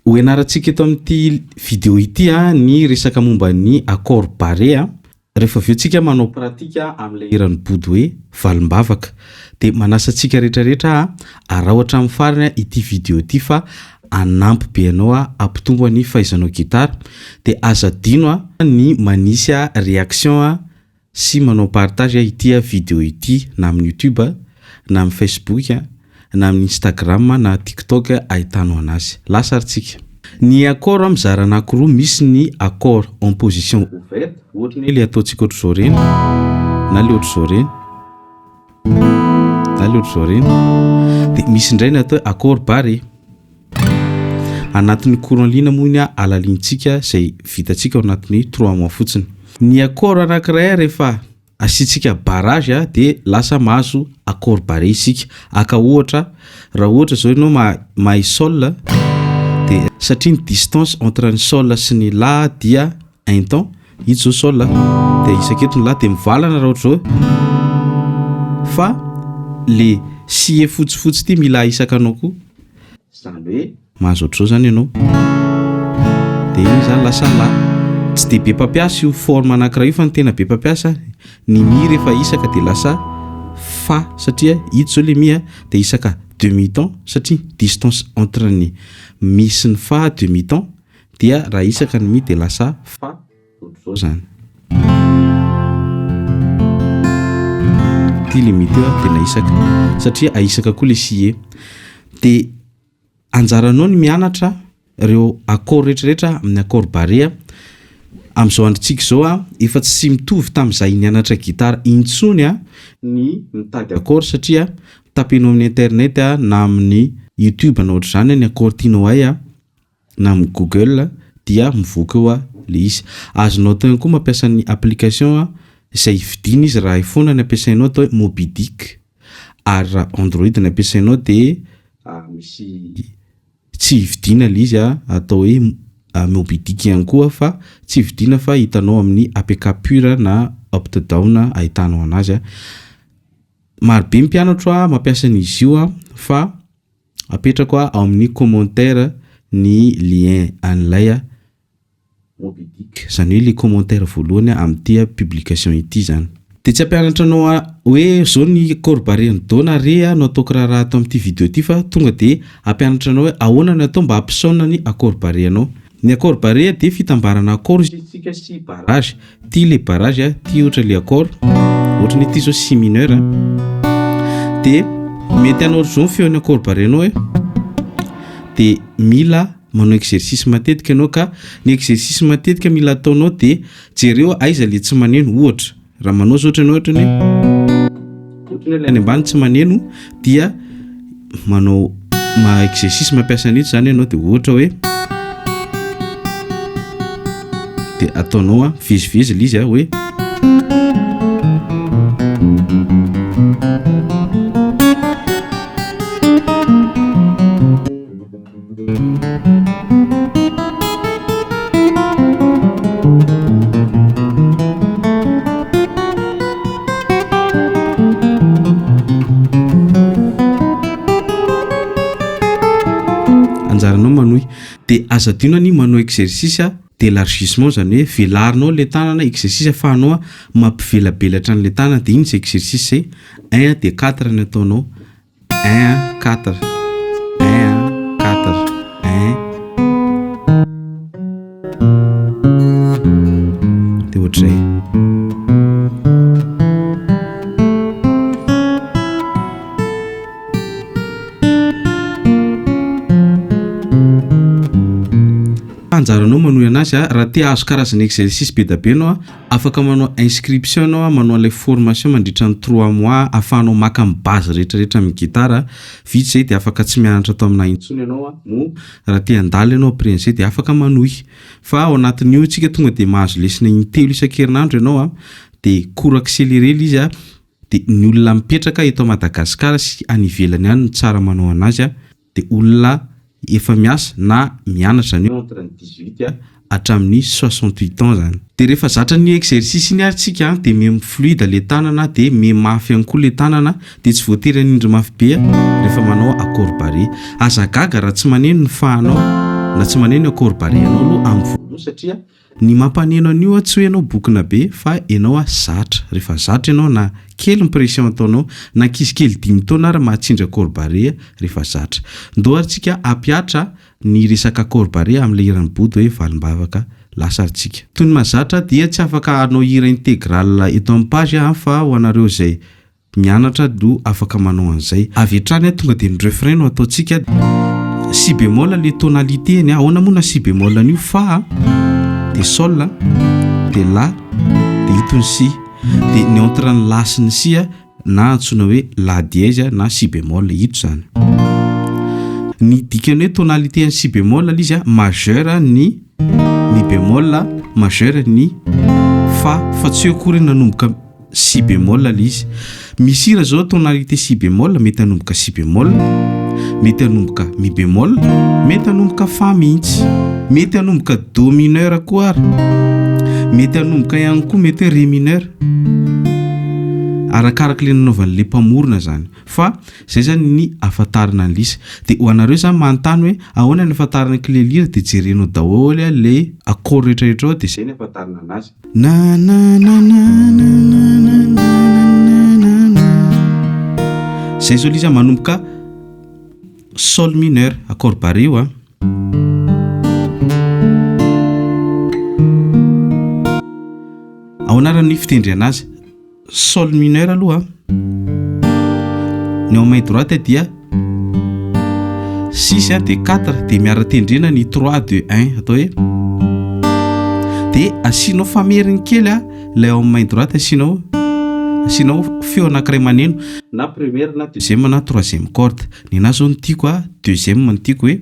Ho ianarantsika eto amin'ity vidéo ity ny resaka momba ny accord barré. Rehefa avy eo tsika manao pratique amin'ilay hiran'i Bodo hoe Valim-bavaka. Dia manasa antsika rehetra rehetra araho hatramin'ny farany ity vidéo ity fa hanampy be anao hampitombo ny fahaizanao gitara. Dia aza adino ny manisy réaction sy manao partage ity vidéo ity na amin'ny youtube na amin'ny facebook na amin'ny instagram na tiktok ahitanao anazy. Lasa ary tsika. Ny accord mizara anakiroa misy ny accord en position ouverte ohatra ny hoe le ataontsika ohatr'izao ireny na le ohatr'izao ireny na le ohatr'izao ireny de misy indray ny atao hoe accord barré. Anatin'ny cours en ligne moa iny halalintsika izay vitantsika ao anatin'ny trois mois fotsiny. Ny accord anankiray rehefa asiantsika barrage dia lasa mahazo accord barré isika. Aka ohatra, raha ohatra izao ianao mahay sol dia satria ny distance entre ny sol sy ny la dia un ton, ito izao sol dia isaka eto ny la dia mivalana raha ohatra izao fa le scie fotsifotsy ity mila ahisaka anao koa. Zany hoe mahazo ohatr'izao zany ianao de iny zany lasa la. Tsy de be mpampiasa io forme anankiray io fa ny tena be mpampiasa ny mi rehefa isaka de lasa fa satria ito zao le mi a de isaka demi ton satria distance entre ny mi sy ny fa demi ton dia raha isaka ny mi de lasa fa. Ohatr'izao zany. Ity le mi teo dia nahisaka satria ahisaka koa le scie. Dia anjaranao ny mianatra ireo accord rehetrarehetra amin'ny accord barré. Amin'izao androntsika izao a, efa tsy mitovy tamin'izahay nianatra gitara intsony a ny mitady accord satria tapenao amin'ny internet na amin'ny youtube na ohatr'izany ny accord tianao hay a. na amin'ny google dia mivoaka eo le izy. Azonao atao ihany koa mampiasa ny application izay vidiana izy raha iPhone ny ampiasainao atao hoe Mobidic ary raha Android ny ampiasainao dia misy tsy vidiana le izy atao hoe Mobidic ihany koa fa tsy vidiana fa hitanao amin'ny apk pure na Uptodown ahitanao anazy. Marobe ny mpianatro mampiasa an'izy io fa Apetrako ao amin'ny commentaire ny lien an'ilay Moby Dick, izany hoe le commentaire voalohany amin'ity publication ity izany. Dia tsy hampianatra anao hoe zao ny accord barré ny do na ré no ataoko raharaha ato amin'ity video ity fa tonga dia hampianatra anao hoe ahoana no atao mba hampisaona ny accord barré anao. Ny accord barré dia fitambarana accord isika sy barrage. Ty le barrage a, ty ohatra le accord, ohatra ny ty zao si mineur a, de mety hanao ohatr'izao ny feon'ny accord barré anao hoe, de mila manao exercice matetika ianao ka ny exercice matetika mila ataonao de jereo aiza le tsy maneno ohatra raha manao zao ohatra ianao ohatra ny hoe ohatra ny hoe le any ambany tsy maneno dia manao ma exercice mampiasa an'ito zany ianao de ohatra hoe de ataonao a mivezivezy le izy a hoe Anjaranao manohy. De aza adino ny manao exercice d'élargissement zany hoe velarinao le tanana exercice afahanao mampivelabelatra an'le tanana de iny zay exercice zay un de quatre ny ataonao. Un, quatre, un, quatre, un. Dia ohatr'izay. Anjaranao manohy anazy a, raha te hahazo karazana exercice be da be ianao a, Afaka manao inscription ianao manao an'ilay formation mandritra ny trois mois ahafahanao maka ny base rehetra rehetra amin'ny gitara, vita izay dia afaka tsy mianatra ato aminay intsony ianao moa raha te handala ianao après an'izay dia afaka manohy fa ao anatin'io tsika tonga dia mahazo lesona intelo isan-kerinandro ianao dia cours accéléré ilay izy dia ny olona mipetraka eto Madagascar sy any ivelany any no tsara manao anazy dia olona efa miasa na mianatra izany hoe entre ny 18 hatramin'ny 68 ans zany. Dia rehefa zatra an'io exercice iny ary tsika dia miha fluide le tanana dia miha mafy ihany koa le tanana dia tsy voatery hanindry mafy be rehefa manao accord barré. Aza gaga raha tsy maneno ny fahanao Na tsy maneno accord barré anao aloha amin'ny voalohany satria ny mampaneno an'io tsy hoe ianao bokona be fa ianao zatra. Rehefa zatra ianao na kely ny pression ataonao, na ankizy kely dimy taona ary mahatsindry accord barré rehefa zatra. Ndao ary tsika hampihatra ny resaka accord barré amin'ilay hiran'i Bodo hoe Valimbavaka lasa ary tsika. Toy ny mahazatra dia tsy afaka hanao hira intégrale eto amin'ny page aho fa ho anareo izay Mianatra no afaka manao an'izay. Avy hatrany tonga dia ny refrain no ataontsika. Si bémol le tonalité ny ahoana moa na si bémol an'io fa dia sol dia la dia ito ny si dia ny entre ny la sy ny si na antsoina hoe la dièse na si bémol ito zany. Ny dikan'ny hoe tonalité an'ny si bémol ilay izy majeur ny mi bémol majeur ny fa fa tsy hoe akory nanomboka Si bémol le izy. Misy hira zao tonalité si bémol mety hanomboka si bémol, mety hanomboka mi bémol, mety hanomboka fa mihitsy. Mety hanomboka do mineur koa ary. Mety hanomboka ihany koa mety hoe ré mineur. Arakaraka le nanaovan'le mpamorona zany. Fa zay zany ny ahafantarana an'le izy. De ho anareo zany manontany hoe ahoana ny ahafantarana clé lire de jerenao daholo le accord rehetrarehetra ao de zay ny ahafantarana anazy. Na na na na na na na na na na na. Zay zao le izy manomboka sol mineur, accord barré io a. Ahoana ary ny fitendrena azy? Sol mineur aloha, ny ao main droite dia six dia quatre dia miara-tendrena ny trois deux un atao hoe dia asianao fameriny kely a ilay ao amin'ny main droite asianao asianao feo anankiray maneno na première na deuxième na troisième corde ny anahy zao no tiako a deuxième no tiako hoe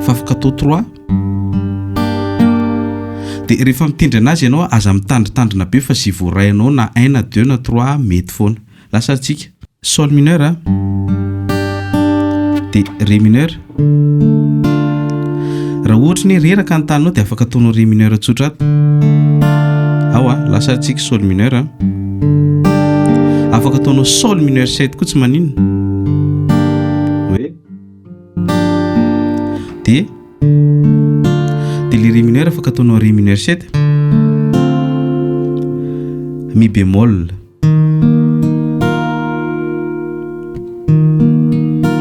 fa afaka atao trois De rehefa mitendry anazy ianao aza mitandritandrina be fa zay voaray anao na un na deux na trois mety foana. Lasa ary tsika. Sol mineur a, de ré mineur. Raha ohatra ny hoe reraka ny taninao de afaka ataonao ré mineur tsotra ato. Ao a, lasa ary tsika sol mineur a. Afaka ataonao sol mineur sept koa tsy maninona. Hoe de De le ré mineur afaka ataonao ré mineur 7, mi bémol.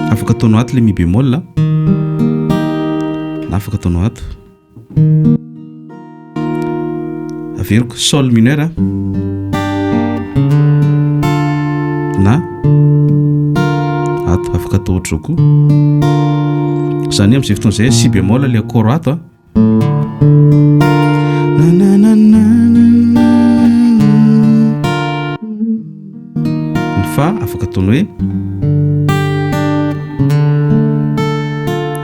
Afaka ataonao ato le mi bémol na afaka ataonao ato. Averiko sol mineur na ato afaka atao ohatr'izao koa. Izany hoe amin'izay fotoana izay si bémol le accord ato a. Ny fa afaka ataonao hoe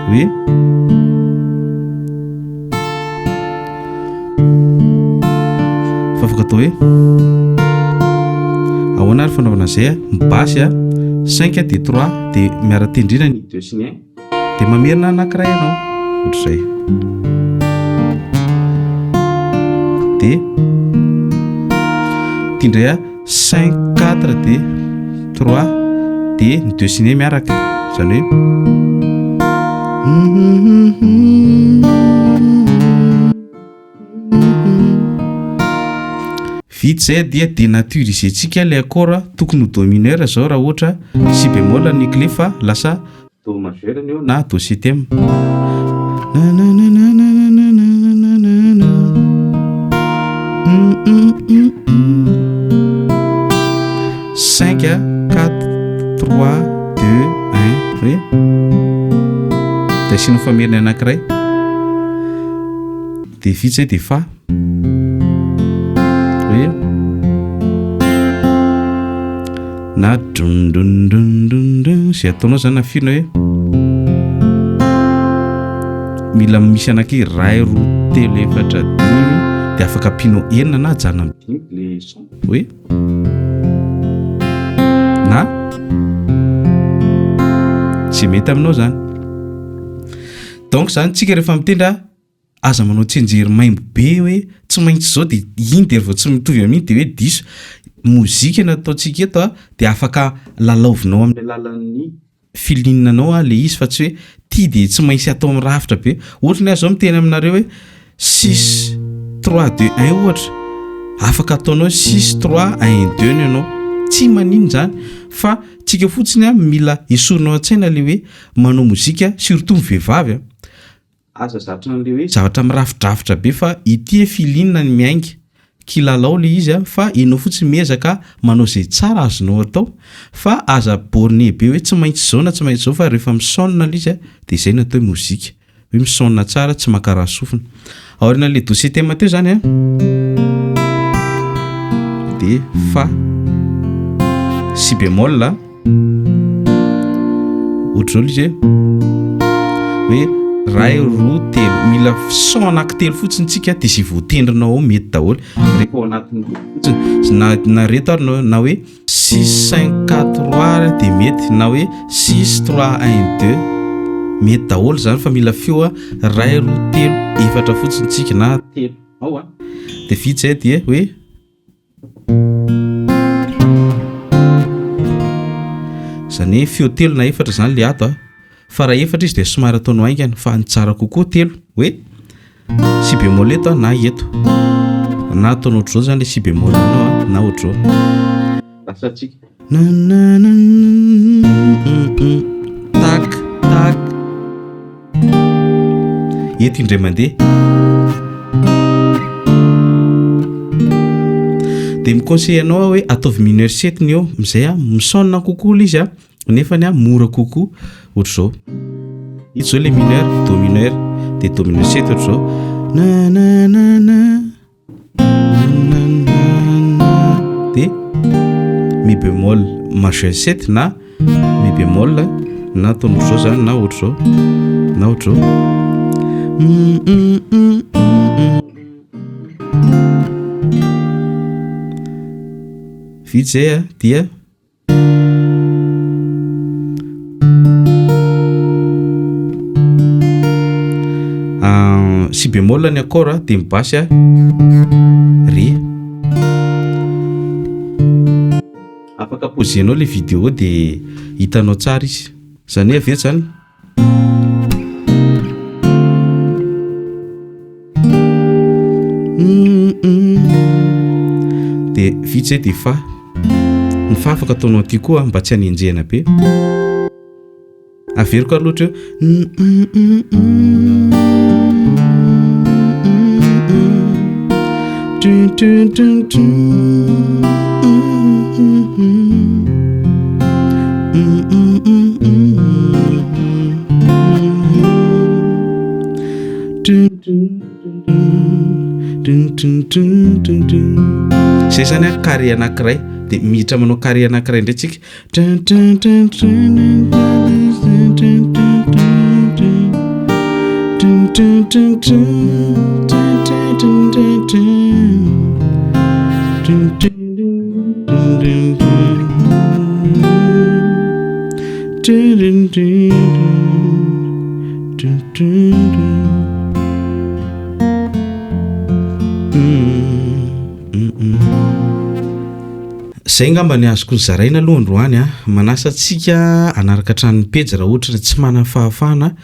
hoe Fa afaka atao hoe ahoana ary fanaovana an'izay a? Mibasy a, cinq dia trois dia miara-tendrena ny deux sy ny un dia mamerina anankiray ianao ohatr'izay. Dia ity indray a, cinq, quatre dia trois dia ny deux sy ny un miaraka, izany hoe Vita izay dia dénaturiser-tsika ilay accord, tokony ho do mineur izao raha ohatra si bémol ny clé fa lasa do majeur ny eo na do septième. Cinq, quatre, trois, deux, un, hoe dia asiana fameriny anankiray. Dia vita izay dia fa hoe na drondrondrondrondron izay ataonao zany afina hoe mila misy anankiray iray roa telo efatra dimy dia afaka ampianao enina na ajanona amin'ny dimy le son hoe na izay mety aminao zany. Donc zany tsika rehefa mitendry Aza manao tsianjery maimbo be hoe tsy maintsy izao dia iny dia vao tsy mitovy amin'iny dia hoe diso. Mozika no ataontsika eto a, dia afaka lalaovinao amin'ny alalan'ny. feeling anao a le izy fa tsy hoe ty de tsy maintsy atao mirafitra be. Ohatra ny aho zao miteny aminareo hoe 6 3 2 1 ohatra, afaka ataonao 6 3 1 2 ny ianao, tsy manino zany, fa tsika fotsiny a mila esorinao an-tsaina le hoe manao mozika, surtout ny vehivavy a, aza zatra an'le hoe zavatra mirafidrafitra be fa ity feeling ny miainga kilalao le izy a, fa ianao fotsiny miezaka manao zay tsara azonao atao, fa aza borné be hoe tsy maintsy zao na tsy maintsy zao, fa rehefa misonne le izy a de zay no atao hoe mozika, hoe misonne tsara, tsy mankaraha sofina. Aorianan'le do septième teo zany a de fa si bémol ohatra zao le izy hoe ray roa telo, mila son anankitelo fotsiny tsika de zay voatendrinao ao mety daholo rehefa ao anatin'ny fotsiny, na reto ary na hoe 6 5 4 3 de mety, na hoe 6 3 1 2 mety daholo zany, fa mila feo a ray roa telo efatra fotsiny tsika na telo ao a de vita zay. Dia hoe zany hoe feo telo na efatra zany le ato a, fa raha efatra izy de somary ataonao haingana, fa ny tsara kokoa telo, hoe si bémol eto a na eto na ataonao ohatr'izao zany le si bémol anao a, na ohatr'izao lasa tsika na na na tak tak eto indray mandeha. De miconseille anao aho hoe ataovy mineur sept ny eo am'izay a misonne kokoa le izy a, nefany a mora kokoa. Ohatr'izao ito zao le mineur, do mineur, de do mineur sept ohatr'izao na na na na na na na, de mi bémol majeur sept na mi bémol, na ataonao ohatr'izao zany, na ohatr'izao, na ohatr'izao. Vita zay a dia si bémol ny accord a, de ny basse a ré. Afaka posenao le vidéo de hitanao tsara izy zany hoe avy eto zany. De vita zay, de fa ny fa afaka ataonao aty koa mba tsy hanenjehana be. Averiko ary loatra hoe tun tun tun tun tun tun tun tun tun tun. Zay zany a carré anankiray, de miditra manao carré anankiray indray tsika tun tun tun tun tun tun tun tun tun tun tun tun tun tun tun tun tun tun tun. Zay ngamba ny azoko zaraina aloha androany a. Manasa antsika hanaraka hatrany pejy raha ohatra tsy manana fahafahana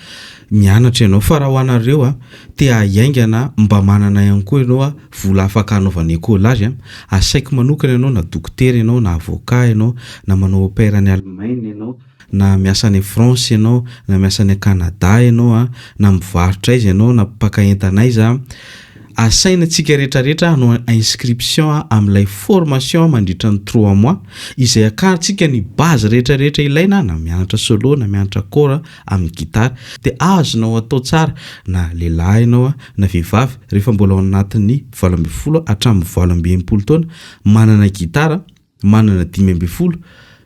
mianatra ianao, fa raha ho anareo a te hahaingana mba manana ihany koa ianao a vola afaka hanaovana écolage a, asaiko manokana ianao, na dokotera ianao, na avocat ianao, na manao au pair any Allemagne ianao, na miasa any France ianao, na miasa any Canada ianao a, na mivarotra aiza ianao, na mpaka entana aiza, asaina antsika rehetrarehetra hanao inscription amin'ilay formation mandritra ny 3 mois izay akarintsika ny base rehetrarehetra ilaina, na mianatra solo na mianatra accord amin'ny gitara. De azonao atao tsara na lehilahy ianao a na vehivavy, rehefa mbola ao anatin'ny 18 hatramin'ny 68 taona, manana gitara, manana 15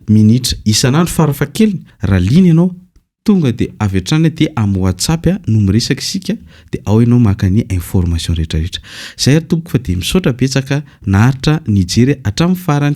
minitra isan'andro farafahakeliny. Raha liana ianao, tonga de avy hatrany de amin'ny WhatsApp a no miresaka isika, de ao ianao maka ny information rehetrarehetra. Zay ary tompoko, fa de misaotra betsaka naharitra nijery hatramin'ny farany.